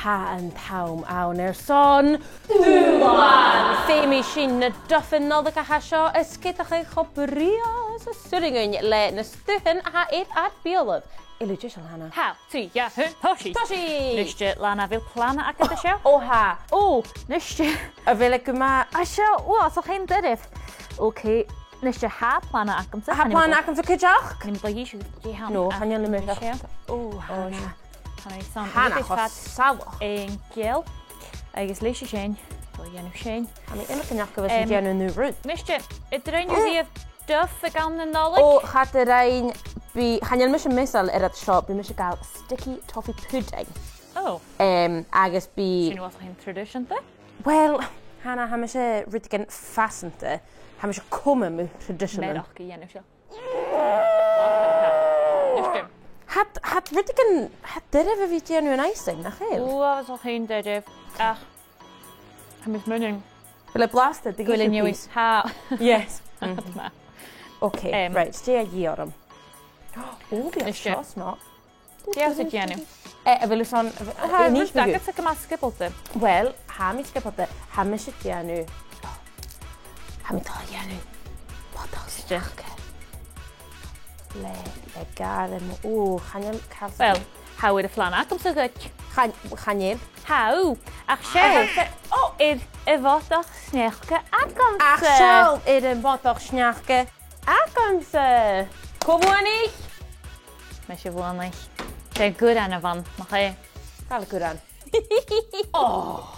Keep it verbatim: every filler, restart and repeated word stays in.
Tha an t-àm ann airson dùbhlan! Feumaidh sinn na dufaidhean Nollaig a tha seo a sgeadachadh cho brèagha 's as urrainn dhuinn le na stuthan a tha air ar beulaibh. Uill, deiseil, Hannah? Tha, trì, dhà, aon, tòisich! Tòisich! Nise, Lana, a bheil plana agad an seo? Ò, tha. Ò, nise. A bheil e gu math? A seo, ò, 's e sin doirbh. Ok, nise, tha plana agamsa. Tha plana agamsa cuideachd? Chan eil mi a' dol a dh'innse dè th' ann. No, chan eil mi a' dol. Ò, Hannah. Tha mi airson Hannah, cho salach. Aon gheal. Agus leis a sin, a' dol a dhèanamh sin. Tha mi iomagaineach gu bheil sinn a' dèanamh an aon rud. Nise, an do rinn thu riamh duff aig àm na Nollaig? Ò, cha do rinn, bidh, chan eil mise measail air an seo, bidh mise a' gabhail sticky toffee pudding. Ò. Em, agus bidh... Sin uabhasach traditional. Well, Hannah, tha mise rudeigin fasanta, tha mise coma mu traditional. Mearachd a dhèanamh seo. Tha, tha rudeigin, tha e doirbh a bhith a' dèanamh an icing, nach eil? Ò, tha sin doirbh. Ach, tha mi a' smaoineachadh... Bheil e blasta, do dh'innis thu pìos? Tha. Yes. Ok, right, dè a dhìth orm? Ò, bidh e seo snog. Dè tha sibh a' dèanamh? Eh, a bheil thu airson, a bheil, tha, a bheil thu airson sgioballta? Well, tha mi sgioballta, tha mise a' dèanamh, tha mi a' dol a dhèanamh botach sneachda. Le, le gairm, ò, chan eil càil... Well, tha thu air a' phlan agamsa dhuit. Chan, chan eil. Tha, ach seo, ò, air a' bhotach sneachda agamsa. Ach seo air a' bhotach sneachda agamsa. Co-bhuannaich. Mise a bhuannaich. 'S e Gurran a bh' ann, nach e? Càil Gurran. Ò.